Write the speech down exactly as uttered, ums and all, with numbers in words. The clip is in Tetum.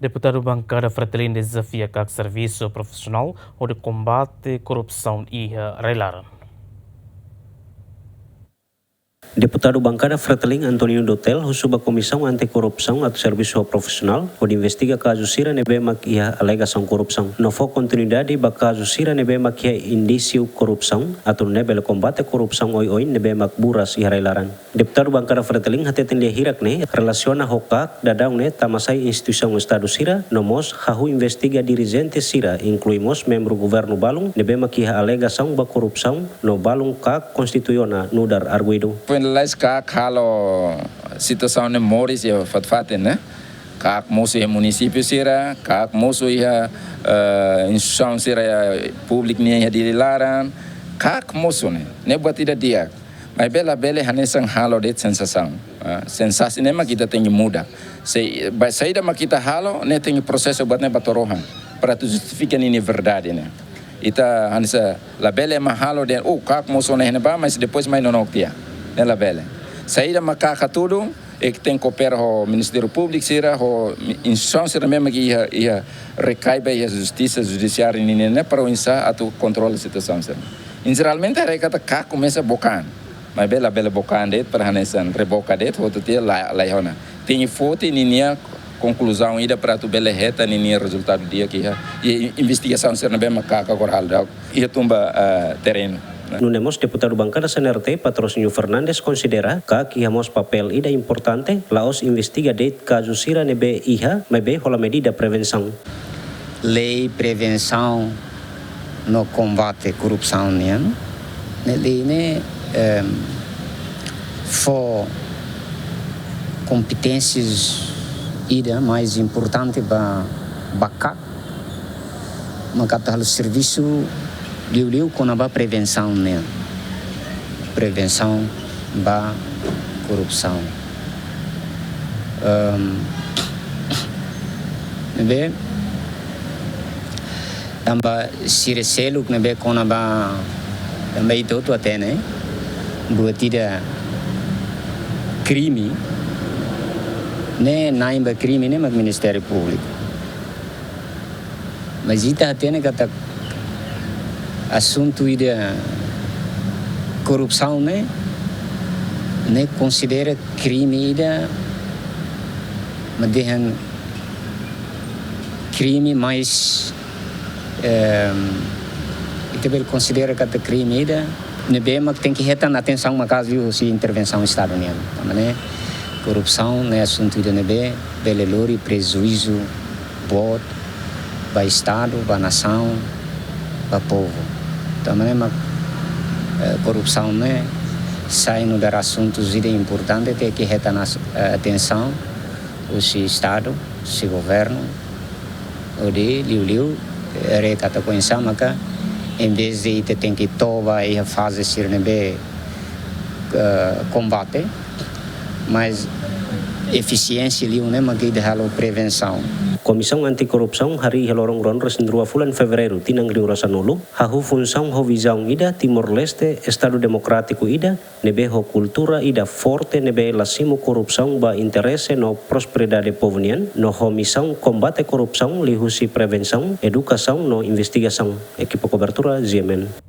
Deputadu Bankada Fretilin dezafia KAK servisu profisionál hodi kombate korrupsaun iha rai-laran. Deputadu Bankada Fretilin Antonino Dotel husu ba Komisaun Anti Korrupsaun atu servisu ho profisionál hodi investiga kazu sira ne'ebé mak iha alegasaun korrupsaun. No fó kontinuidade ba kazu sira ne'ebé mak iha indísiu korrupsaun atu nune'e bele kombate korrupsaun oioin ne'ebé mak buras iha rai-laran. Deputadu Bankada Fretilin hateten lia hirak ne'e relasiona ho KAK daudaun ne'e tama sai instituisaun Estadu sira, no mós hahú investiga dirijente sira, inklui mós membru governu balun ne'ebé mak iha alegasaun ba korrupsaun, no balun KAK konstitui ona nu'udar arguidu. Foin lalais KAK halo situasaun ne'e moris iha fatin-fatin ne'e. KAK mosu iha munisípiu sira, KAK mosu iha, eh, instituisaun sira públiku nian iha Dili laran, KAK mosu ne'e, ne'e buat ida di'ak. Maibé labele hanesan halo de'it sensasaun. Ah, sensasaun ne'e mak ita tenke muda. Se, ba, saida mak ita halo, ne'e tenke prosesa buat ne'e ba to'o rohan. Para atu justifika ninia verdade ne'e. Ita hanesan labele ema halo dehan, oh, KAK mosu ona iha ne'ebá, mas depois mai nonook tiha. Ne'e labele. Saida mak KAK hatudu, e ke tenke koopera ho Ministériu Públiku sira, ho instituisaun sira ne'ebé mak iha, iha rekai ba iha justisa, judisiáriu nian ne'e para oinsá atu kontrola situasaun sira. Em jeralmente haree katak KAK komesa book an. Maibé labele book an de'it para hanesan reboka de'it, hotu tiha la, laiha ona. Tenke foti ninia konkluzaun ida para atu bele hetan ninia rezultadu di'ak iha, iha investigasaun sira ne'ebé mak KAK agora halo daudaun iha tun ba, eh, terrenu. Nune'e mós Deputadu Bankada CNRT Patrocínio Fernandes konsidera KAK iha mós papél ida importante, la'ós investiga de'it kazu sira ne'ebé iha, maibé hola medida prevensaun. Lei prevensaun no kombate korrupsaun nian, ne'e lei ne'e, em, fó kompeténsias ida mais importante ba, ba KAK, mak atu halo servisu liuliu kona-ba prevensaun nian. Prevensaun ba korrupsaun. Em, ne'ebé, tanba sira seluk ne'ebé kona-ba, tanba ita hotu hatene, buat ida krime, ne'e na'in ba krime ne'e mak Ministériu Públiku. Mas ita hatene katak asuntu ida korrupsaun ne'e, ne'e konsidera krime ida, mak dehan krime mais, em, ita bele konsidera katak krime ida ne'ebé mak tenke hetan atensaun maka'as liu husi intervensaun Estadu nian. Tanba ne'e korrupsaun ne'e asuntu ida ne'ebé bele lori prejuízu boot ba Estadu, ba nasaun, ba povu. Tanba ne'e mak, eh, korrupsaun ne'e sai nu'udar asuntu ida importante tenke hetan as-, eh, atensaun husi Estadu, husi governu, hodi liuliu, eh, haree katak oinsá maka, em vez de ita tenke toba iha faze sira ne'ebé, eh, kombate, mas efisiénsia liu ne'e mak ita halo prevensaun. Komisaun Anti Korrupsaun harii iha loron ruanulu-resin-rua fulan Fevereiru tinan rihun rua sanulu, hahú funsaun ho vizaun ida Timor-Leste, Estadu Demokrátiku ida, ne'ebé ho kultura ida forte ne'ebé la simu korrupsaun ba interese no prosperidade povu nian, no ho misaun kombate korrupsaun liuhusi prevensaun, edukasaun no investigasaun. Ekipa kobertura G M N.